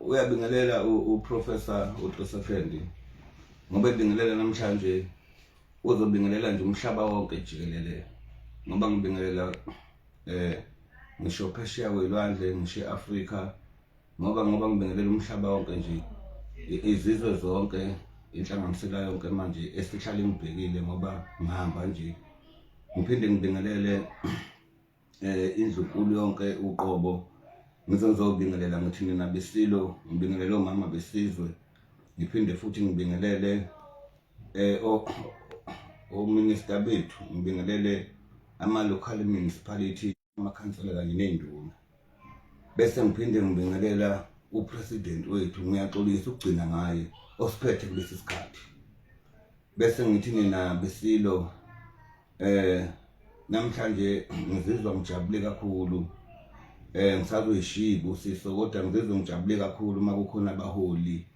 Uyabingelela uProfessor uTrosefendi ngoba ebingelela namhlanje uzobingelela nje umhlaba wonke jikelele ngoba ngibingelela ngisho phesheya kwelwandle ngisho eAfrika ngoba ngibingelela umhlaba wonke nje izizwe zonke inhlanganisela yonke manje esihlale ngibhekile ngoba ngihamba nje ngiphinde ngibingelele indlunkulu yonke uqobo ngize ngizobingelela ngithi nina besilo ngibingelele omama besizwe ngiphinde futhi ngibingelele ominister bethu ngibingelele ama local municipality amakhansela kanye nezinduna bese ngiphinde ngibingelela upresident wethu ngiyaxolisa ukugcina ngaye osiphethe kulesi sikhathi bese ngithi nina besilo namhlanje ngizizwa ngijabule kakhulu ngisazoyishiya ibusiso kodwa ngizizwa ngijabule kakhulu uma kukhona abaholi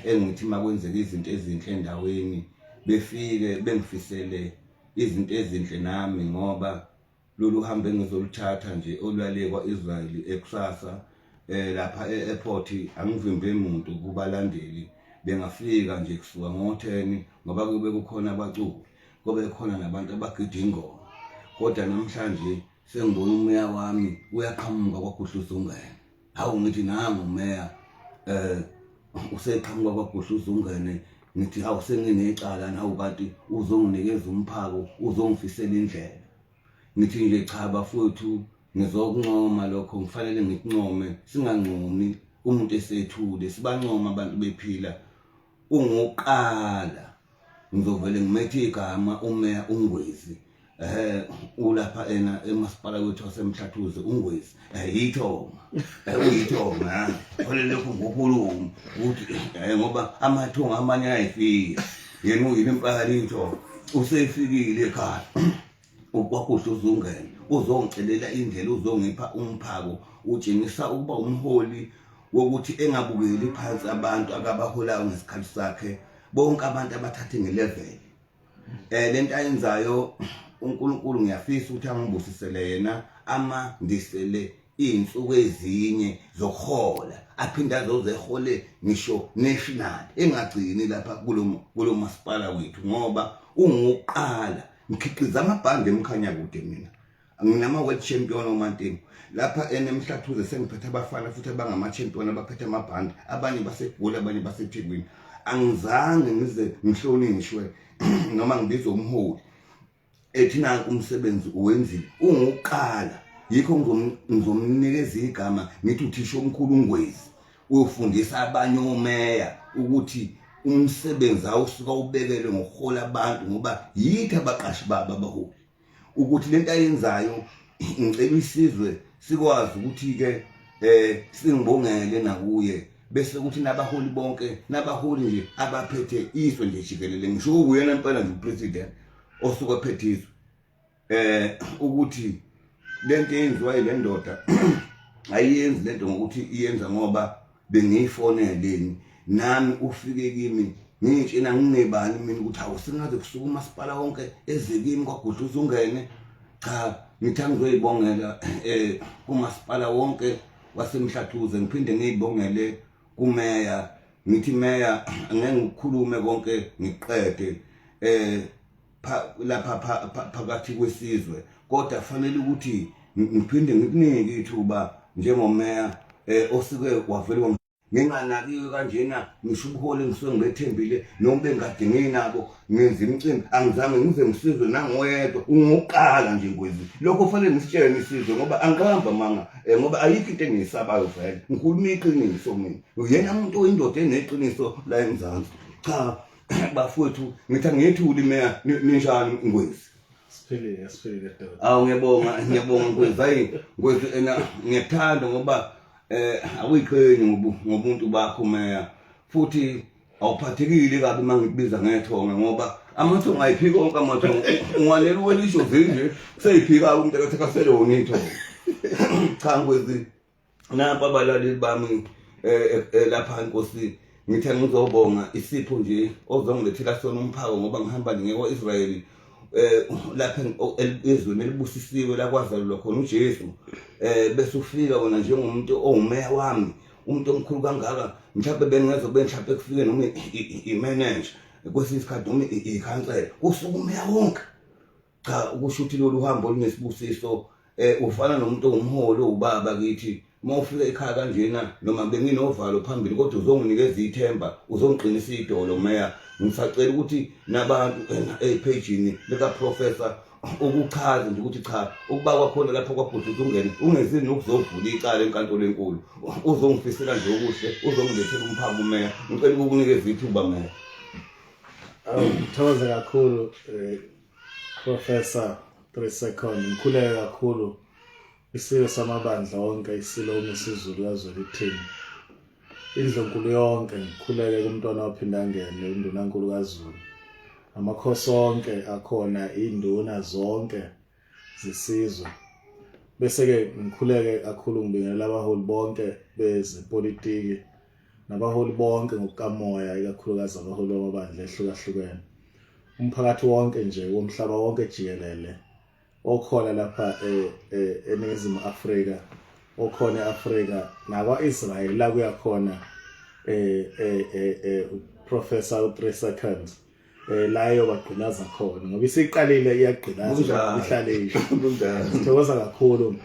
engithi makwenzeka izinto ezinhle endaweni befike bengifisele izinto ezinhle nami ngoba lolu hambo engizoluthatha nje oluyale kwa-Israel ekusasa lapha e-airport angivimbe muntu kubalandeli bengafika nje kusuka ngo-10 ngoba kube kukhona abaculi kube khona nabantu abagida ingoma kodwa namhlanje sengibona umeya wami uyaqhamuka kwaGudluza ungene hawu ngithi nangu umeya useqhamuka kwaGudluza ungene ngithi hawu senginecala nawu kanti uzonginikeza umphako uzongifisela indlela ngithi nje cha bafowethu ngizokuncoma lokho ngifanele ngikuncome singancomi umuntu esethule sibancoma abantu bephila ungoqala ngizovele ngimethe igama umeya uNgwezi ulapha ena emasipala wethu waseMhlathuze uNgwezi yithonga uyithonga fanele lokhu ngokhuluma ukuthi ngoba amathonga amanye ayifika yena uyini impela ithonga usefikile ekhaya ukwakuhle uzungena uzongicelela indlela uzongipha umphako utshengisa ukuba umholi wokuthi engabukeli phansi abantu akabaholayo ngesikhathi sakhe bonke abantu abathathe ngelevel lento ayenzayo uNkulunkulu ngiyafisa ukuthi angibusisele yena ama ndisele izinsuku ezinye zokuhola aphinde azozehole ngisho national engagcini lapha kulo masipala wethu ngoba ungokuqala ngikhiqiza amabhande emkhanya kude mina nginama world champion oMantengu lapha enemhlathuze sengiphethe abafana futhi abangama champion abaphethe amabhande abanye baseGoli abanye baseThekwini angizange ngize ngihlonishwe noma ngibizwe umholi ethi nanku umsebenzi uwenzile ungokuqala yikho ngizomnikeza igama ngithi uthisha omkhulu uNgwezi uyofundisa abanye omeya ukuthi umsebenzi awusuka ubekelwe ngokuhola abantu ngoba yithi abaqashi babo abaholi ukuthi lento ayenzayo ngicela isizwe sikwazi ukuthi ke singibongele nakuye bese kuthi nabaholi bonke nabaholi nje abaphethe izwe nje jikelele ngisho uyena impela nje upresident osuka phethe izwe ukuthi lento eyenziwa ile ndoda ayiyenzi lento ngokuthi iyenza ngoba bengiyifoneleni nami ufike kimi ngitshena ngingebani mina ukuthi hawu singaze kusuka umasipala wonke eze kimi kwaGudluza ungene cha ngithi angizoyibongela kumasipala wonke waseMhlathuze ngiphinde ngiyibongele kumeya ngithi meya angeke ngikhulume konke ngiqede lapha phakathi kwesizwe kodwa fanele ukuthi ngiphinde ngikunike ithuba njengomeya osuke wavele nginganakiwe kanjena ngisho ubuholi ngisuke ngibethembile noma bengikade nginabo ngenza imicimbi angizange ngize ngisizwe nangoyedwa ungokuqala nje Ngwezi lokho kufanele ngisitshele isizwe ngoba angiqamba amanga ngoba ayikho into engiyisabayo vele ngikhuluma iqiniso mina uyena umuntu oyindoda eneqiniso la eMzansi cha bafowethu ngithi angiyethuli meya ninjani Ngwezi Siphilile, siphilile doda. Awu ngiyabonga, ngiyabonga Ngwezi. Hayi Ngwezi ena ngiyakuthanda ngoba awuyiqhenyi ngobuntu bakho meya. Futhi awuphathekile kabi uma ngikubiza ngethonga ngoba amathonga ayiphiki onke amathonga. Ungalela uwelisho zinje seyiphika umuntu akathakasele wona ithonga. Cha Ngwezi nampa abalaleli bami lapha inkosi ngithe ngizobonga isipho nje ozongilethela sona umphako ngoba ngihamba ngeke kwa-Israyeli lapha ezweni elibusisiwe lakwazalelwa khona uJesu bese ufika wena njengomuntu owumeya wami Umuntu omkhulu kangaka mhlawumbe bengezwa kube mhlawumbe kufike noma i-manager kwesinye isikhathi noma ikhansela kusuka umeya wonke. Cha, ukusho ukuthi lolu hambo olunesibusiso ufana nomuntu ongumholi owubaba kithi. Uma ufika ekhaya kanjena noma benginovalo phambili, kodwa uzonginikeza ithemba, uzongiqinisa idolo meya. Ngisacela ukuthi nabantu ephejini lika-professor ukuchaza nje ukuthi cha, ukuba kwakhona lapho kwabhuduza ungene ungezini nokuzovula icala enkantolo enkulu, uzongifisela nje okuhle, uzongilethela umphako umeya. Ngicela ukukunikeza ithuba meya. Awu, ngithokoze kakhulu Professor 3 second. Ngikhuleke kakhulu isilo samabandla wonke, isilo uMisuzulu kaZwelithini, indlunkulu yonke. Ngikhuleke kumntwana waphinda angene undunankulu kaZulu, amakhosi onke akhona, induna zonke zesizwe. Bese-ke ngikhuleke kakhulu, ngibingelela abaholi bonke bezepolitiki nabaholi bonke ngokukamoya, ikakhulukazi abaholi bamabandla ehlukahlukene, umphakathi wonke nje womhlaba wonke jikelele okhona lapha eNingizimu Afrika, okhona eAfrika nakwa-Israel la kuya khona Professor u3 seconds la eyobagqilaza khona, ngoba isiqalile iyagqilaza ihlale isho. Sithokoza kakhulu.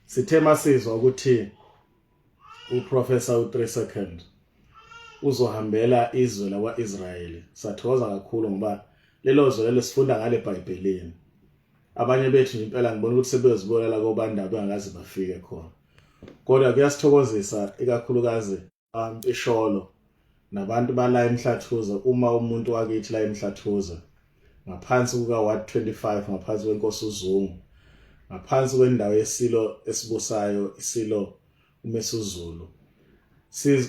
Sithe masizwa ukuthi uProfessor u3 second uzohambela izwe lakwa-Israyeli, sathokoza kakhulu ngoba lelo zwe lelo sifunda ngale eBhayibhelini. Abanye bethu nje impela ngibona ukuthi sebeyozibonela kobanda bengakaze bafike khona, kodwa kuyasithokozisa ikakhulukazi ampisholo nabantu bala eMhlathuze. Uma umuntu wakithi la eMhlathuze ngaphansi kuka Ward 25, ngaphansi kwenkosi uZungu, ngaphansi kwendawo yesilo esibusayo, isilo uMisuzulu,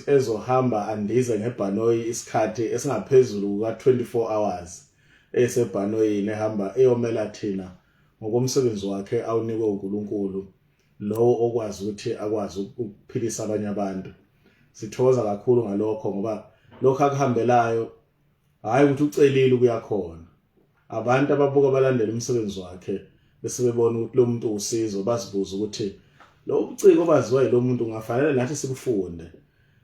ezohamba andize ngebhanoyi isikhathi esingaphezulu kuka 24 hours esebhanoyini, ehamba eyomela thina ngokomsebenzi wakhe awunikwe uNkulunkulu, lowo okwazi ukuthi akwazi ukuphilisa abanye abantu. Sithokoza kakhulu ngalokho, ngoba lokho akuhambelayo hayi ukuthi ucelile ukuya khona. Abantu ababuka balandela umsebenzi wakhe bese bebona ukuthi lo muntu usizo, bazibuza ukuthi lo buciko obaziwa yilo muntu ungafanele nathi sikufunde.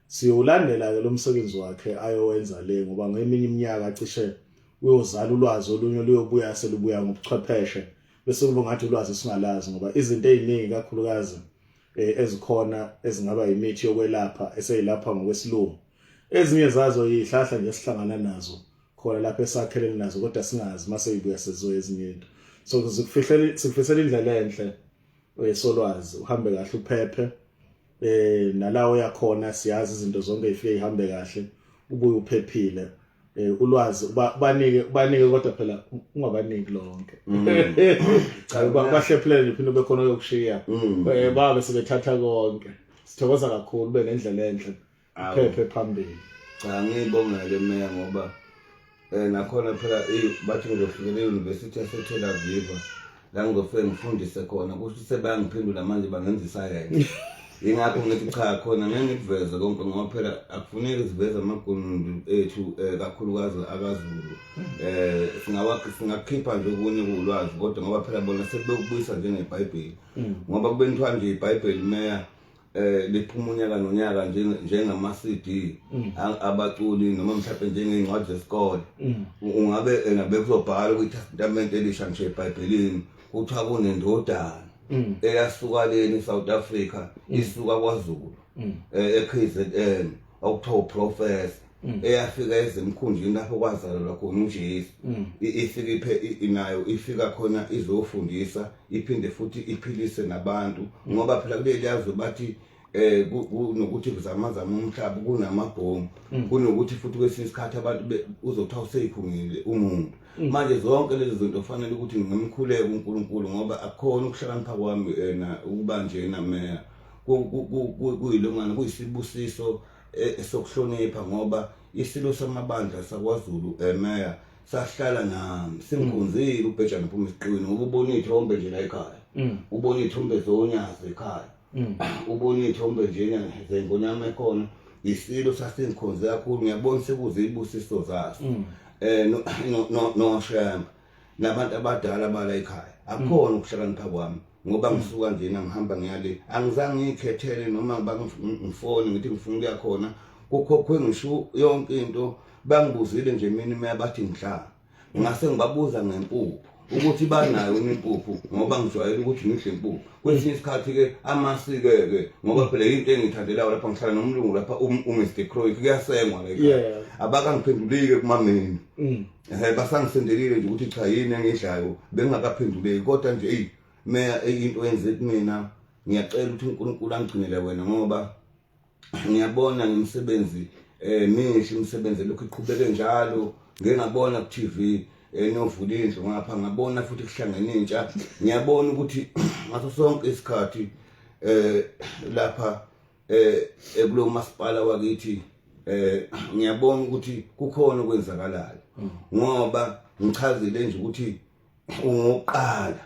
Siyowulandela-ke lo msebenzi wakhe ayowenza le, ngoba ngeminye iminyaka cishe uyozala ulwazi olunye luyobuya selubuya ngobuchwepheshe, bese kuba ngathi ulwazi singalazi, ngoba izinto ey'ningi kakhulukazi ezikhona ezingaba imithi yokwelapha eseyilapha ngokwesilungu, ezinye zazo yihlahla nje esihlangana nazo khona lapha esakhelene nazo, kodwa singazi mase ibuya seziwe ezinye into. So sikufihlela, sikufisela indlela enhle solwazi, uhambe kahle, uphephe nalawo yakhona. Siyazi izinto zonke ifike ihambe kahle, ubuye uphephile. Ulwazi ubanike, ubanike, kodwa phela ungabaniki lonke. Cha, bahlephulele nje, phinde bekhona yokushiya babe sebethatha konke. Sithokoza kakhulu, ube nendlela enhle, uphephe phambili. Cha, ngiyibongele meya, ngoba nakhona phela bathi ngizofikela e-University yase-Tel Aviv la ngizofike ngifundise khona, kusho ukuthi sebeyangiphendula manje bangenza isayensi. Ingakho ngithi cha, khona ngeke ngikuveze konke, ngoba phela akufuneki siveze amagunundu ethu kakhulukazi akaZulu. Singakhipha nje okunye kuwulwazi, kodwa ngoba phela bona sebekubuyisa njengeBhayibheli, ngoba kube kuthiwa nje iBhayibheli meya liphuma unyaka nonyaka njengama CD abaculi noma mhlawumbe njengey'ncwadi zesikole, ungabe engabe kuzobhalwa kwiTestament elisha nje eBhayibhelini kuthiwa kunendodana eyasuka leni South Africa, isuka kwaZulu eKZN, okuthiwa uprofessor, eyafika ezemkhunjini lapho kwazalelwa khona uJesu. Ifika iphe inayo, ifika khona izofundisa, iphinde futhi iphilise nabantu, ngoba phela kuleli yazwe bathi kunokuthi kuzamazama umhlaba, kunamabhomu, kunokuthi futhi kwesinye isikhathi abantu uzothiwa useyikhungile umuntu. Manje zonke lezi zinto kufanele ukuthi ngimkhuleke uNkulunkulu, ngoba akukhona ukuhlakanipha kwami na ukuba njena meya. Kuyilungana, kuyisibusiso esokuhlonipha, ngoba isilo samabandla sakwaZulu emeya sahlala nami, singikhonzile ubhejane phuma esiqiwini, ngoba ubona iy'thombe nje la ekhaya, ubona iy'thombe zonyazi ekhaya, ubona iy'thombe njena zengonyama ekhona. Isilo sasingikhonze kakhulu, ngiyabona sekuze ibusiso zaso noShembe nabantu abadala bala ekhaya. Akukhona ukuhlakanipha kwami. Ngoba ngisuka njena ngihamba ngiyale, angizange ngiyikhethele noma ngifone ngithi ngifuna ukuya khona, kukhokhwe ngisho yonke into. Bangibuzile nje mina meya, bathi ngihlanga, ngase ngibabuza ngempuphu ukuthi banayo impuphu, ngoba ngijwayele ukuthi ngidle impuphu kwesinye isikhathi-ke, amasi-ke-ke, ngoba phela yinto engiyithandelayo. Lapha ngihlala nomlungu lapha, uMr Croy, kuyasengwa la ekhaya. Abakangiphendulike kumameni. Basangisendelile nje ukuthi cha, yini engidlayo, bengingakaphenduleki. Kodwa nje eyi meya, into yenze kumina, ngiyacela ukuthi uNkulunkulu angigcinele wena, ngoba ngiyabona ngemisebenzi mihle imisebenzi lokhu iqhubeke njalo. Ngeke ngabona ku TV enovula indlu ngapha, ngabona futhi kuhlangene intsha. Ngiyabona ukuthi ngaso sonke isikhathi lapha ekulo masipala wakithi, ngiyabona ukuthi kukhona okwenzakalayo, ngoba ngichazile nje ukuthi ungoqala.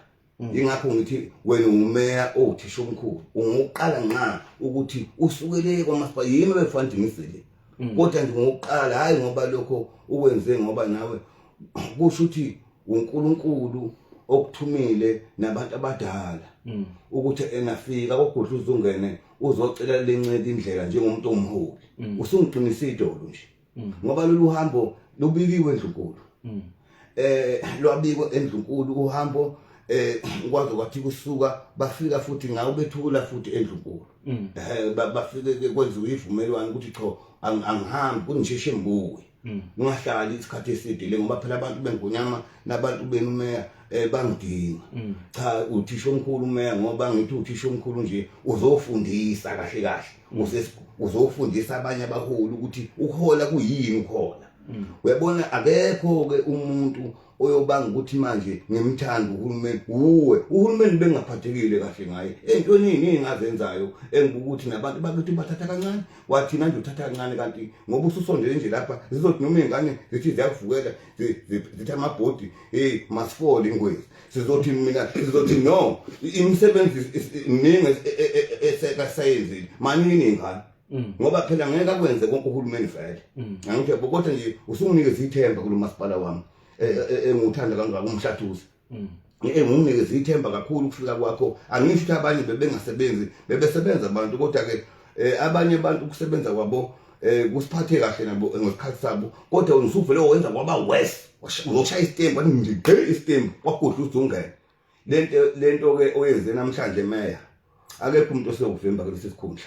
Ingakho ngithi wena ungumeya owuthisha omkhulu, ungokuqala nqa ukuthi usukele kwamasipala. Yimi befanele ngizele, kodwa nje ngokuqala, hayi ngoba lokho ukwenze ngoba nawe kusho ukuthi uNkulunkulu okuthumile nabantu abadala ukuthi enafika kogudla uzungene uzocela lenceke indlela njengomuntu omholi. Usungiqinisa idolo nje, ngoba lolu hambo lubikiwe endlunkulu, lwabikwa endlunkulu uhambo, kwaze kwathi kusuka bafika futhi ngawo bethula futhi endlunkulu. Bafike ke kwenziwa ivumelwano ukuthi cho, angihambi, kungisheshe ngibuye, ngingahlali isikhathi eside le, ngoba phela abantu bengonyama nabantu benu meya bangidinga. Cha, uthisha omkhulu meya, ngoba ngithi uthisha omkhulu nje uzofundisa kahle kahle, uzofundisa abanye abaholi ukuthi ukuhola kuyini ukuhola. Uyabona, akekho ke umuntu oyobanga ukuthi manje ngimthanda uhulumeni. Uwe uhulumeni bengaphathekile kahle ngaye entweni eziningi azenzayo, engukuthi nabantu bakithi bathatha kancane, wathina nje uthatha kancane, kanti ngoba ususondele nje lapha zizothi noma iy'ngane zithi ziyakuvukela, zithi amabhodi, hey, masifole ingwezi, sizothi mina sizothi no, imisebenzi miningi esekasayenzile manini ingane, ngoba phela ngeke akwenze konke uhulumeni vele. Angithi yabo, kodwa nje usunginikeza ithemba kulo masipala wami engiwuthanda kangaka uMhlathuze. Engunginikeza ithemba kakhulu ukufika kwakho. Angisho ukuthi abanye bebengasebenzi, bebesebenza abantu, kodwa ke abanye abantu ukusebenza kwabo kusiphathe kahle nabo ngesikhathi sabo, kodwa wena usuvele wenza kwaba worse, uzoshaya isitembu, wathi nje gqi isitembu kwagudla uzungene. Lento ke oyenze namhlanje meya, akekho umuntu oseyokuvimba kulesi sikhundla.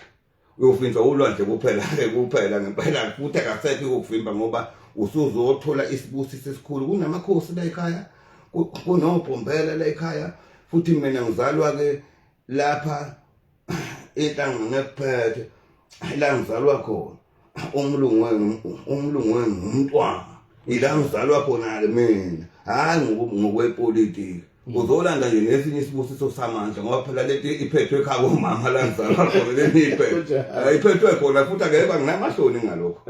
Uyovinjwa ulwandle kuphela ke kuphela ngempela, futhi akasekho ukuvimba, ngoba usuzothola isibusiso esikhulu. Kunamakhosi la ekhaya, kunobhombela la ekhaya, futhi mina ngizalwa ke lapha enhlangano ngekuphethe la ngizalwa khona. Umlungu wenu, umlungu wenu umntwana, ila ngizalwa khona ke mina, hayi ngokwepolitiki. Uzolanda nje nesinye isibusiso samandla, ngoba phela leti iphethwe ekhaya komama la ngizalwa khona, leniphethe. Iphethwe khona futhi, akeke anginamahloni ngalokho.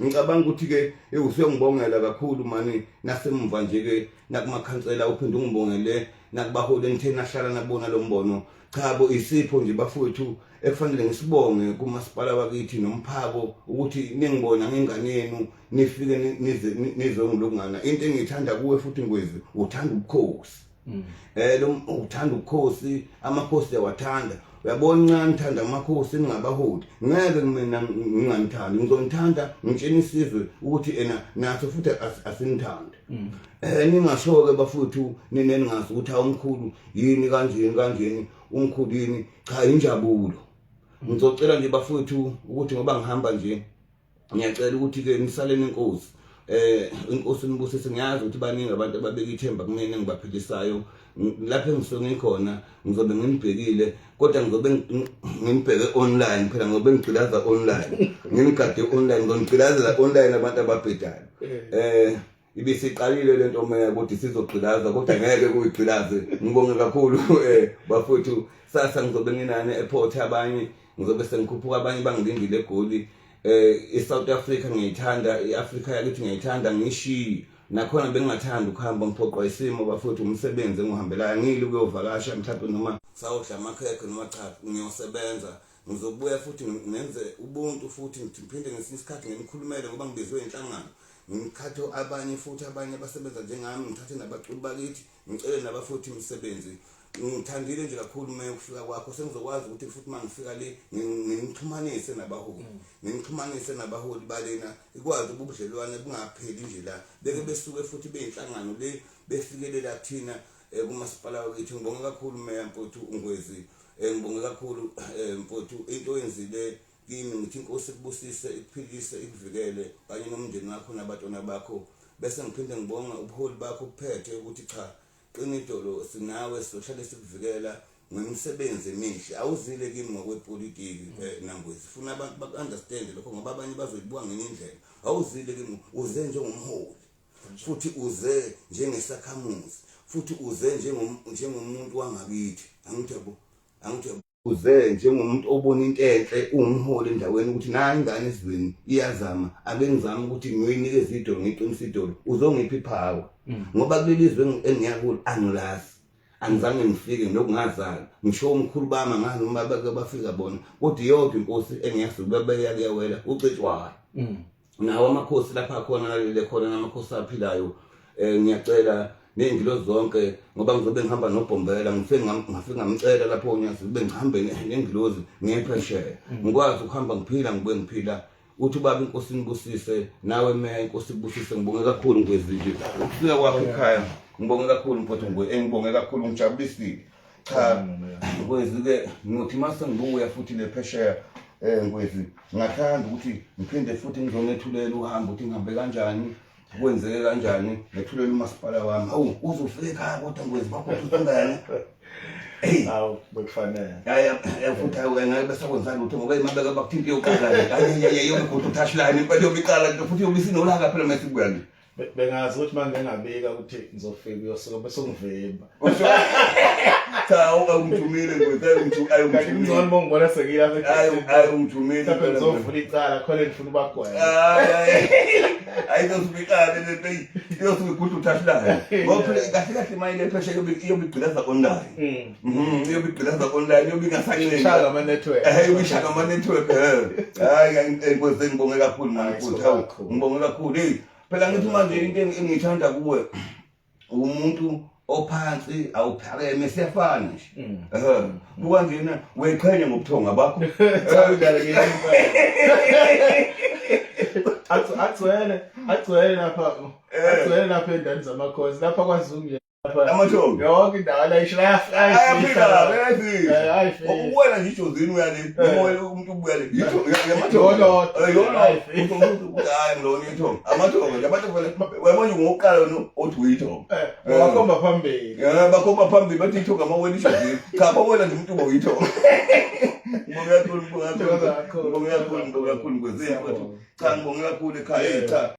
Ngicabanga ukuthi ke usuyongibongela kakhulu mani nasemva nje ke nakumakhansela, uphinde ungibongele nakubaholi enithe nahlala nabona lo mbono. Cha bo, isipho nje bafowethu ekufanele ngisibonge kumasipala wakithi nomphako ukuthi ningibona ngengane yenu, nifike nize nizongilungana. Into engiyithanda kuwe futhi Ngwezi, uthanda ubukhosi. Lo uthanda ubukhosi, amakhosi uyawathanda. Uyabona, ncane thanda amakhosi, ningabaholi ngeke mina nginganithandi, ngizonithanda, ngitshena isizwe ukuthi ena naso futhi asinithande. Ningasho ke bafowethu nina ningazi ukuthi awumkhulu yini kanjeni kanjeni umkhulu yini. Cha, injabulo. Ngizocela nje bafowethu ukuthi ngoba ngihamba nje, ngiyacela ukuthi ke nisaleni inkosi, inkosi nibusise. Ngiyazi ukuthi baningi abantu ababeka ithemba kumina engibaphilisayo lapha engisuke ngikhona. Ngizobe nginibhekile, kodwa ngizobe nginibheke online phela, ngizobe ngigqilaza online, nginigade online, ngizonigqilazela online abantu ababhedayo. Ibisiqalile lento meya ukuthi sizogqilaza, kodwa ngeke kuyigqilaze. Ngibonge kakhulu bafowethu. Sasa ngizobe nginani e-port, abanye ngizobe sengikhuphuka, abanye bangilindile eGoli. iSouth Africa ngiyayithanda, iAfrica yakithi ngiyayithanda, ngishiyi nakhona bengingathanda ukuhamba, ngiphoqwa isimo bafowethu, umsebenzi engihambelayo. Ngile ukuyovakasha mhlawumbe noma sawudla amakhekhe noma cha, ngiyosebenza. Ngizobuya futhi ngenze ubuntu futhi ngiphinde ngesinye isikhathi nginikhulumele, ngoba ngibizwe inhlangano, ngithathe abanye futhi, abanye abasebenza njengami, ngithathe nabaculi bakithi, ngicele nabafuthi imisebenzi. Ngithandile nje kakhulu uma ukufika kwakho, sengizokwazi ukuthi futhi uma ngifika le ngixhumanise nabaholi, ngixhumanise nabaholi balena, ikwazi ubudlelwane bungapheli nje la, beke besuke futhi beyinhlangano le befikelela thina kumasipala wakithi. Ngibonge kakhulu, meya mfowethu uNgwezi, ngibonge kakhulu, mfowethu, into oyenzile kimi. Ngithi inkosi ikubusise, ikuphilise, ikuvikele kanye nomndeni wakho nabatwana bakho. Bese ngiphinde ngibonga ubuholi bakho kuphethe ukuthi cha, qina idolo, sinawe, sizohlale sikuvikela ngemisebenzi emihle. Awuzile kimi ngokwepolitiki, nangwezi, funa abantu baku-understand lokho, ngoba abanye bazoyibuka ngenye indlela. Awuzile kimi, uze njengomholi, futhi uze njengesakhamuzi, futhi uze njengomuntu wangakithi, angithi yabo, angithi yabo, uze njengomuntu obona into enhle, uwumholi endaweni, ukuthi nayi ingane ezweni iyazama, ake ngizame ukuthi ngiyoyinikeza idolo, ngiqinise idolo, uzongipha i-power, ngoba kuleli zwe engiya kulo angilazi, angizange ngifike, ngilokhu ngazalwa. Ngisho umkhulu bami angazi noma bake bafika bona, kodwa iyodwa inkosi engiyazi ukuba beyakuyawela uCetshwayo, nawo amakhosi lapha khona, nalele khona namakhosi aphilayo. Ngiyacela ney'ngilo zonke, ngoba ngizobe ngihamba nobhombela, ngifike ngafike ngamcela lapho uNyazi kube ngihambe nengilozi ngiyephesheya, ngikwazi ukuhamba ngiphila, ngibuye ngiphila. Uthi ubaba inkosi inibusise, nawe meya inkosi ikubusise. Ngibonge kakhulu, Ngwezi, nje ukufika kwakho ekhaya. Ngibonge kakhulu, mfowethu, ngibonge kakhulu, ngijabulisile. Cha, Ngwezi-ke, ngiyothi uma sengibuya futhi le phesheya, Ngwezi, ngingathanda ukuthi ngiphinde futhi ngizonethulela uhambo, ukuthi ngihambe kanjani, kwenzeke kanjani, ngethulele umasipala wami. Hawu, uzofika ekhaya kodwa, Ngwezi, bakho ungane. Hey, Hawu, bekufanele. Hayi futhi, hayi, ngeke besakwenza lutho, ngoba imabeka bakuthinta yoqala nje. Hayi, hayi, yobe touch line impela yobiqala nje, futhi yobe isinolaka phela masibuya nje. Bengazi ukuthi manje ngingabika ukuthi ngizofika uyosuka bese ungivimba. Cha, ungithumile, Ngwezi, ayi, Kanti ungithumile. kungcono uma ungibona sengilapha. Ayi, ayi, ungithumile. Mhlawumbe ngizovula icala khona ngifuna ubagwema. Hayi, hayi. Hayi, izosuka iqale lento, iyosuka igudla u-touch line. Ngoba phela kahle kahle imali lephesheya iyobe igqilaza online. Iyobe igqilaza online, iyobe ingasancengi. Shaka ama network. Iyobe ishaka ama network. Hayi, Nkosi, ngibonge kakhulu mani Hayi, futhi. sibonga Hawu, kakhulu. ngibonge kakhulu. Hey, phela ngithi manje into engiyithanda kuwe, umuntu ophansi awuphakeme, siyafana nje. Buka njena weqhenye ngobuthonga bakho. Cha, njalo ngiyini. Agcwele lapha. Agcwele lapha endaweni zamakhosi. Lapha kwaZungu nje lapha. Amathonga. Yonke indawo la isho Ayafika, ayafika. ayafika. Ayafika. Ukuwela nje ijozini uya le, noma umuntu ubuya le. Yitho yamathonga. Yolodwa. Yona. Ayafika. Hayi, ngilona ithonga. Amathonga nje abantu vele uyabona ngokuqala wena othi uyithonga. Wakhomba phambili. Ya, bakhomba phambili, bathi ithonga amawela ijozini. Cha, bawela nje umuntu uba uyithonga. Ngibonge kakhulu, ngibonge kakhulu. Ngibonge kakhulu. Ngibonge kakhulu, ngibonge kakhulu, Ngwezi mfowethu. Cha, ngibonge kakhulu ekhaya. Hey, cha.